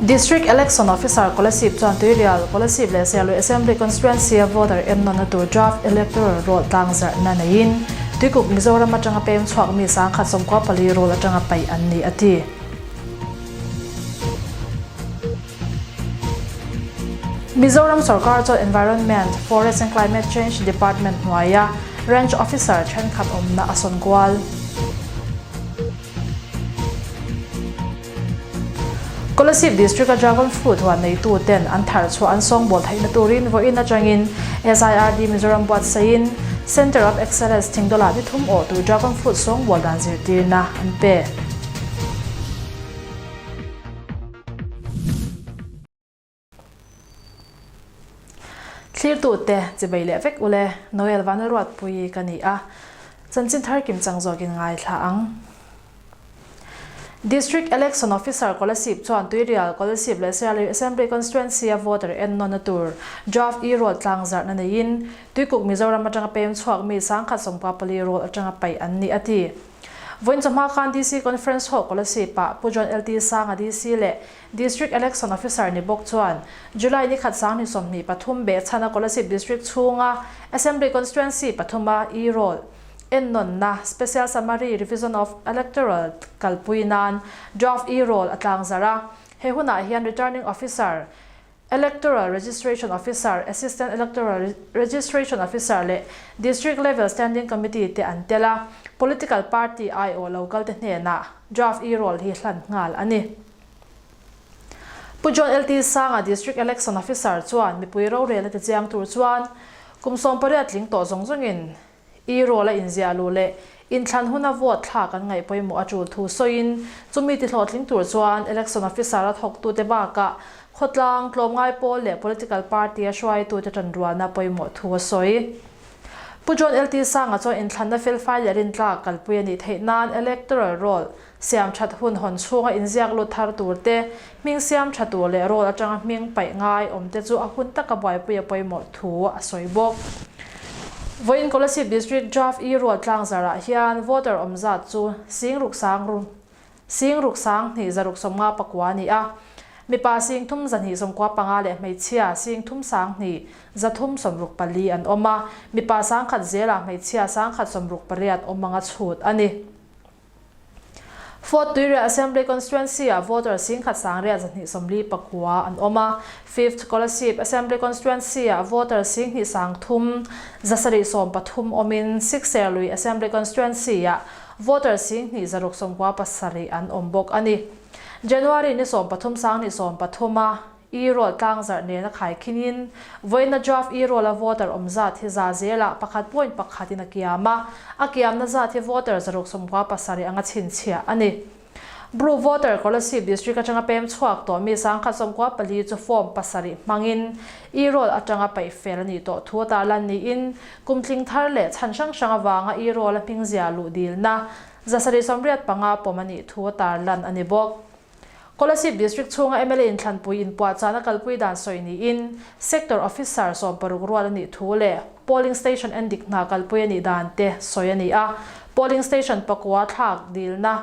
District Election Officer Kolasib chuan Tuirial, Kolasib leh Serlui Assembly Constituency a voter ennawnna tur draft electoral roll tlangzarhna neiin Tuikuk Mizoram atanga peng chhuak mi 1014 roll atanga paih an ni a ti. Mizoram sorkar chuan Environment, Forest and Climate Change Department hnuaia Range Officer thenkhat awmna a sawn kual. Kolasib District-a Dragon Fruit huan neitu ten an thar chhuah an sawngbawl theihna turin vawiin atangin SIRD Mizoram buatsaihin Centre of Excellence Thingdawlah ni thum awh tur Dragon Fruit sawngbawl dan zirtirna an pe. Thlirtute chibei leh vek ule, Noel Vanlalruatpuii ka ni a, chanchin thar kim chang zawkin ngaithla ang. District Election Officer Kolasib chuan Tuirial, Kolasib leh Sialui Assembly Constituency a voter ennawnna tur draft e-roll tlangzarhna neiin Tuikuk Mizoram atanga pem chhuak mi 1014 roll atanga paih an ni a ti. Vawiin chawhma khan DC Conference Hall Kolasib ah Pu John LT Sanga DC leh District Election Officer ni bawk chuan July ni khat 2023 behchhana Kolasib District chhunga Assembly Constituency pathuma e-roll ennawnna Special Summary Revision of Electoral kalpui nan Draft e-roll a tlangzarh a. He hunah hian Returning Officer, Electoral Registration Officer, Assistant Electoral Registration Officer leh District Level Standing Committee te an tel a, Political Party aiawh lo kalte hnenah Draft e-roll hi hlan nghal a ni. Pu John LT Sanga District Election Officer chuan mipui rorelna ti chiang tur chuan kum 18 tling tawh zawng zawngin e-roll a inziah luh leh inthlan huna vote thlak an ngaih pawimawh a tul thu sawiin chumi ti hlawhtling tur chuan Election Officer a thawktute bakah khawtlang, tlawmngai pawl leh political party a hruaitute tanrualna pawimawh thu a sawi. Pu John LT Sanga chuan inthlanna felfai leh rintlak kalpui a nih theih nan electoral roll siam that hun hawn chhunga inziak lut thar tur te, hming siam tha tur leh roll atanga hming paih ngai awm te chu a hun taka buaipui a pawimawh thu a sawi bawk. Vawiin Kolasib District Draft E Rual tlangzarah hian voter awm zat chu sing ruk sang sing ruk sang hnih zaruk 59 a ni a, mipa sing thum zahnih 95 leh hmeichhia sing thum sang hnih zathum 64 an awm a, mipa 1000 zelah hmeichhia 1068 awm anga chhut a ni. Fourth Tuirial Assembly Constituency ah voter 10,000 sangriat 249 an awm a, Fifth Kolasib Assembly Constituency ah voter 2 sang thum 713 awmin Sixth Serlui Assembly Constituency ah voter 2 697 an awm bawk a ni. January ni 13 2023 a E-roll tlangzarh nena khaikhinin vawiina draft e-roll a voter awm zat hi za zelah pakhat point pakhatin a kiam a, a kiamna zat hi voter 697 anga chhinchhiah a ni. Bru voter Kolasib district atanga pem chhuak tawh mi 1094 chu form pasarih hmangin e-roll atanga paih fel a nih tawh thu a tarlan niin kumtling thar leh chhan hrang hrang avanga e-roll a hmingzia luh dilna 785 pawm a nih thu a tarlan a ni bawk. Kolasib District chhunga mla inthlanpui inpuahchahna kalpui dan sawi niin Sector Officer 60 rual a nih thu leh Polling Station endik hna kalpui a nih dan te sawi a ni a, Polling Station pakua thlak dilna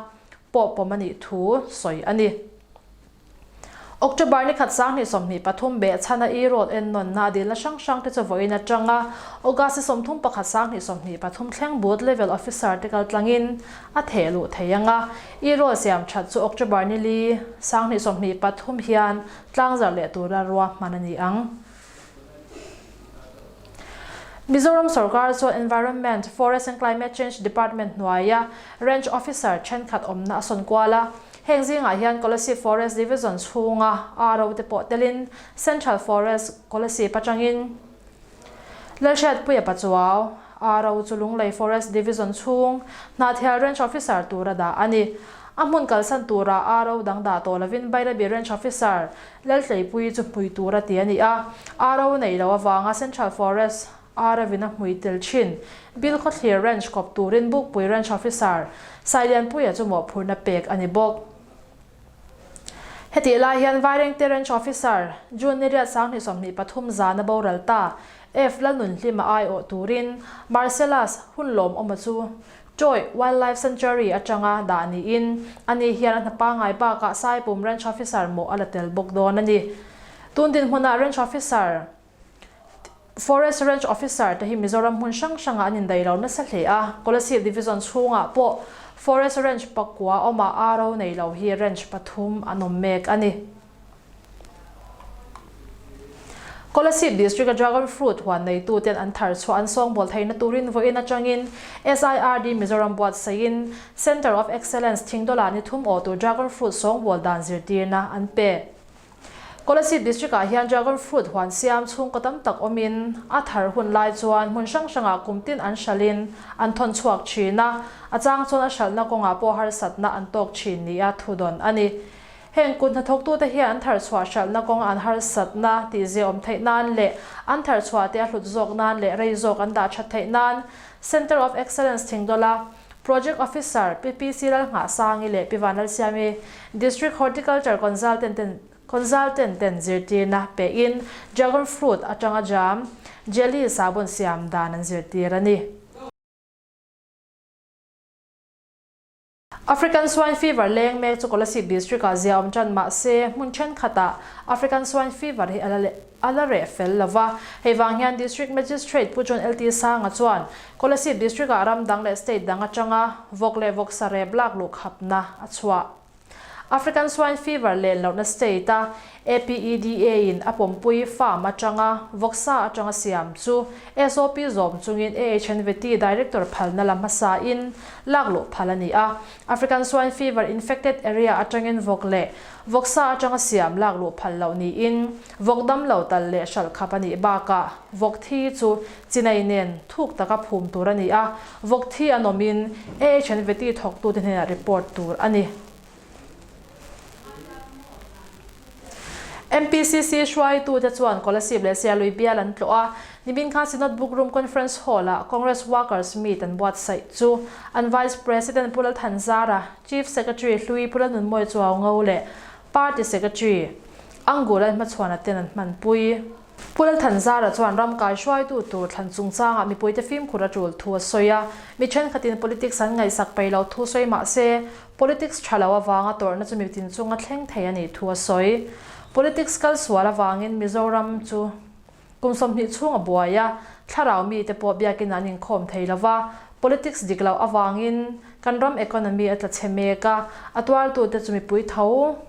pawh pawm a nih thu sawi a ni. October ni khat 2023 behchhana e-roll ennawnna a dilna hrang hrang te chu vawiin atanga August ni 31 2023 thleng Booth Level Officer te kaltlangin a theh luh thei ang a, e-roll siam that chu October ni li 2023 hian tlangzarh leh tura ruahman a ni ang. Mizoram sorkar chuan Environment, Forest and Climate Change Department hnuaia Range Officer thenkhat awmna a sawn kual a, heng zingah hian Kolasib Forest Division chhunga RO te pawh telin Central Forest Kolasib atangin Lalhriatpuia Pachuau, RO chu Lunglei Forest Division chhung Hnahthial Range Officer tura dah a ni. A hmun kalsan tura RO dang dah tawh lovin Bairabi Range Officer Laltleipuii chu hmui tura ti a ni a, RO neih loh avanga Central Forest RO-in a hmui tel thin. Bilkhawthlir Range kawp turin Bukpui Range Officer Sailianpuia chu mawhphurhna pek a ni bawk. Hetih lai hian Vairengte Range Officer June ni riat 2023 zana boral ta F Lalnunhlima aiawh turin Marcellus Hunlawmawma chu. Ṭawih Wildlife Sanctuary aṭanga dah niin, ani hian a hna pangngai bakah Saipum Ranch Officer mawh a la tel bawk dawn a ni. Tun dinhmunah Ranch Officer, Forest Ranch Officer te hi Mizoram hmun hrang hrangah an indaih lo nasa hle a, Kolasib Division chhungah pawh Forest Ranch pakua awmah RO nei lo hi Ranch pathum an awm mek a ni. Kolasib District-a Dragon Fruit huan neituten an thar chhuah an sawngbawl theihna turin vawiin atangin SIRD Mizoram buatsaihin Centre of Excellence Thingdawla ni thum awh tur Dragon Fruit sawngbawl dan zirtirna an pe. Kolasib District-ah hian Dragon Fruit huan siam chhungkaw tam tak awmin a thar hun lai chuan hmun hrang hrangah kum tin an hralhin an thawn chhuak thin a, a chang chuan a hralhna kawngah pawh harsatna an tawk thin nia thudawn a ni. Heng kut hnathawktute hian an tharchhuah hralhna kawnga an harsatna tihziaawm theih nan leh an tharchhuahte a hlut zawk nan leh rei zawk an dah that theih nan Centre of Excellence Thingdawla Project Officer Pi PC Lalnghahsangi leh Pi Vanlalsiami District Horticulture Consultant ten Consultant ten zirtirna pein Dragon Fruit atanga jam, jelly, sabun siam dan an zirtir a ni. African Swine Fever leng mek chu Kolasib District-ah zia awm tan mah se, hmun thenkhatah African Swine Fever hi a la reh fel lo va. Hei vang hian District Magistrate Pu John LT Sanga chuan Kolasib District-ah ram dang leh state dang atanga vawk leh vawksa rep lak luh khapna a chhuah. African Swine Fever len lohna state-a APEDA-in a pawmpui farm atanga vawksa atanga siam chu SOP zawm chungin AHNVT Director phalna la hmasain lakluh phal a ni a. African Swine Fever infected area atangin vawk leh vawksa atanga siam lakluh phal loh niin vawk damlo tal leh hralh khap a nih bakah vawk thi chu chinai nen thuk taka phum tur a ni a, vawk thi an awmin AHNVT thawktute hnenah report tur a ni. MPCC hruaitute chuan Kolasib leh Sialui bial an tlawh a, nimin khan Synod Book Room Conference Hall-ah Congress Workers Meet an buatsaih chu an Vice President Pu Lalthanzara, Chief Secretary Hlui Pu Lalnunmawi Chuaungo leh Party Secretary Angul an hmachhuana ten an hmanpui. Pu Lalthanzara chuan ram kai hruaitu tur thlan chungchangah mipuite fimkhur a tul thu a sawi a, mi thenkhatin politics an ngaihsak peih loh thu sawi mah se, politics tha lo avanga tawrhna chu mitin chunga thleng thei a nih thu a sawi. Politics kal sual avangin Mizoram chu kum 20 chhung a buai a, thlarau mite pawh biakin an inkhawm thei lo va, politics dik loh avangin kan ram economy a tla chhe mek a, a tuartute chu mipui tho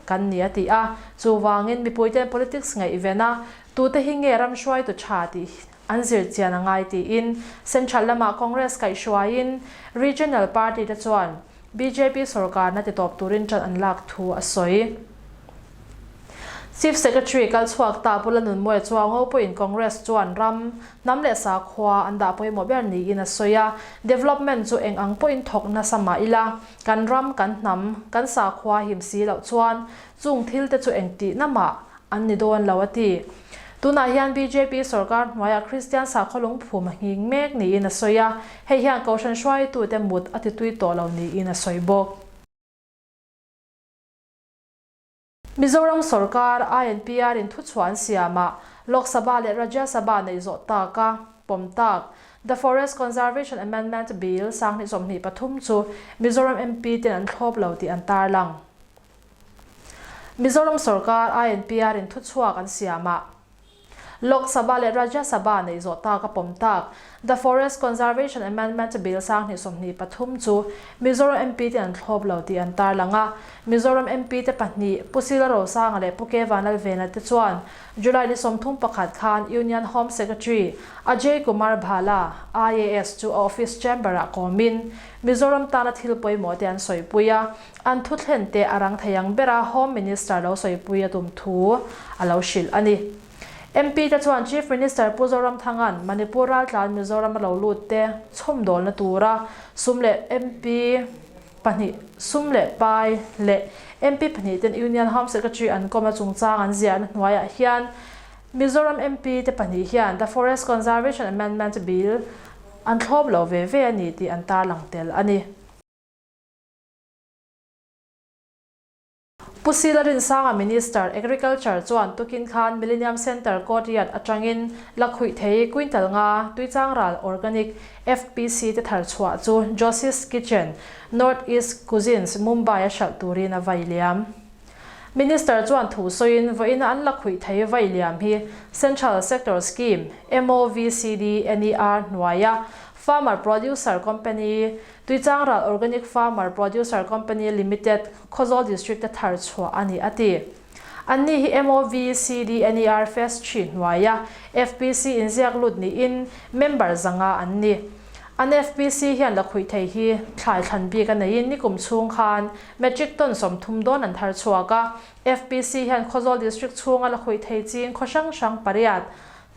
kan ni a ti a, chuvangin mipuiten politics ngaihven a, tute hi nge ram hruaitu tha tih an zir chian a ngai tiin Central lamah Congress kaihhruaiin Regional Party te chuan bjp sorkarna titawp turin ṭan an lak thu a sawi. Chief Secretary kal chhuak ta Pu Lanunmawia chuan ngo pawhin Congress chuan ram, hnam leh sakhua an dah pawimawh ber niin a sawi a, development chu eng ang pawhin thawk nasa mah ila, kan ram, kan hnam, kan sakhua him si loh chuan chung thil te chu engtihna mah an ni dawn lo a ti. Tunah hian bjp sorkar hnuaiah Kristian sakhaw lungphum a nghing mek niin a sawi a, hei hian Kohhran hruaitute mut a titui tawh lo niin a sawi bawk. Mizoram sorkar INPR in thuchhuah an siamah Lok Sabha leh Rajya Sabha neih zawh taka pawm tak The Forest Conservation Amendment Bill 2023 chu Mizoram MP ten an thlawp lo tih an tarlang. Mizoram sorkar INPR in thuchhuak an siamah Lok Sabha leh Rajya Sabha neih zawh tak a pawm tak The Forest Conservation Amendment Bill 2023 chu Mizoram MP te an thlawp lo tih an tarlang a. Mizoram MP te pahnih Pu Sila Rosanga leh Pu K Vanlalvena te chuan July ni 31 khan Union Home Secretary Ajay Kumar Bhalla, IAS chu a office chamber-ah kawmin Mizoram tana thil pawimawh te an sawipui a. An thuthlen te a rang thei ang bera Home Minister lo sawipui a tum thu a lo hrilh a ni. MP te chuan Chief Minister Pu Zoramthanga'n Manipur raltlan Mizoram a lo lut te chhawmdawlna tura sum leh MP pahnih sum leh pai leh MP pahnih ten Union Home Secretary an kawm a chungchang an ziahna hnuaiah hian Mizoram MP te pahnih hian The Forest Conservation Amendment Bill an thlawp lo ve ve a ni tih an tarlang tel a ni. Pu Sila Rinsanga Minister, Agriculture chuan tukin khan Millennium Centre Courtyard atangin lakhuihthei quintal nga tuichangral organic FPC te thar chhuah chu Josie's Kitchen, North East Cuisines, Mumbai a hralh turin a vai liam. Minister chuan thu sawiin vawiina an lakhuihthei vai liam hi Central Sector Scheme, MOVCD, NER hnuaia Farmer Producer Company, Tuichangral Organic Farmer Producer Company Limited, Khawzawl District a thar chhuah a ni, a ti. Anni hi MOVCDNER Phase ii hnuaia FPC inziak lut niin member zanga an ni. An FPC hian lakhuih thei hi thlai thlan bik a neiin nikum chhung khan metric ton 30 dawn an thar chhuak a. FPC hian Khawzawl District chhunga lakhuih thei ching khaw hrang hrang pariat,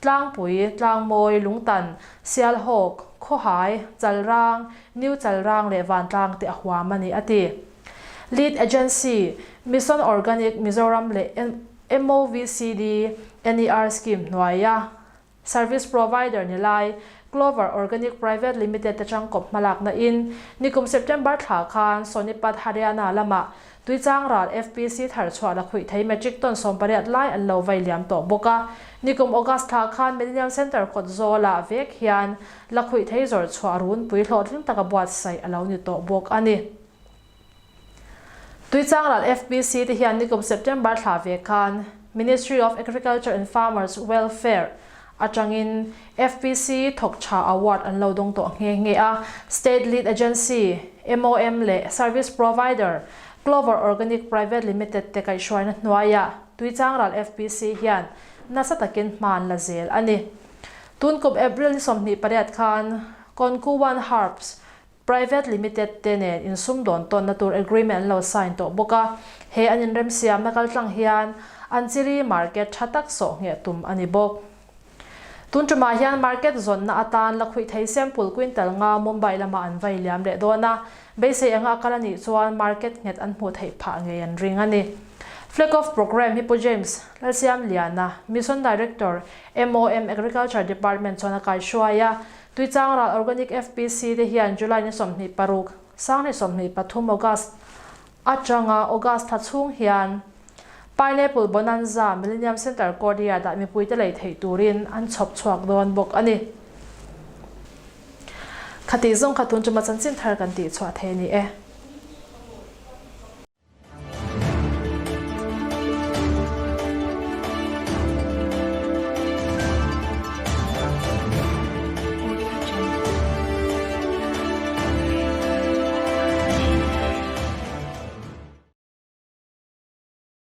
Tlangpui, Tlangmawi, Lungtan, Sialhawk, Khawhai, Chalrang, New Chalrang leh Vantlang te a huam a ni, a ti. Lead Agency, Mission Organic Mizoram leh MOVCD NER Scheme hnuaia Service Provider ni lai Clover Organic Private Limited te tangkawp hmalakna in nikum September thla khan Sonipat Haryana lamah Tuichang ral FPC thar chhuah la khuih thei metric ton 18 lai an lo vai liam tawh bawk a. Nikum August thla khan Millennium Centre kawt zawlah vek hian la khuih thei zawrh chhuah runpui hlawhtling taka buatsaih a lo ni tawh bawk a ni. Tuichang ral FPC te hian nikum September thla ve khan Ministry of Agriculture and Farmers Welfare atangin FPC thawk tha award an lo dawng tawh nghe nghe a. State Lead Agency, MOM leh Service Provider, Clover Organic Private Limited te kaihhruaina hnuaiah Tuichangral FPC hian nasa takin hma an la zel a ni. Tun kum April ni 28 khan Konkuwan Herbs Private Limited te nen insumdawn tawnna tur agreement an lo sign tawh bawk a, he an inremsiamna kaltlang hian an chiri market tha tak sawh ngheh tum a ni bawk. Tun tumah hian market zawnna atan lakhuih thei sample quintal nga Mumbai lamah an vai liam leh dawn a, beisei anga a kal a nih chuan market nghet an hmuh theih phah ngei an ring a ni. Flag off programme hi Pu James Lalsiamliana, Mission Director, MOM Agriculture Department chuan a kaihruai a, Tuichang ral Organic FPC te hian July ni 26, 2023 August atanga August thla chhung hian Pineapple Bonanza Millennium Centre Courtyard ah mipuite lei theih turin an chhawp chhuak dawn bawk a ni. Khati zawng kha tun chuma chanchin thar kan tih chhuah thei a ni e.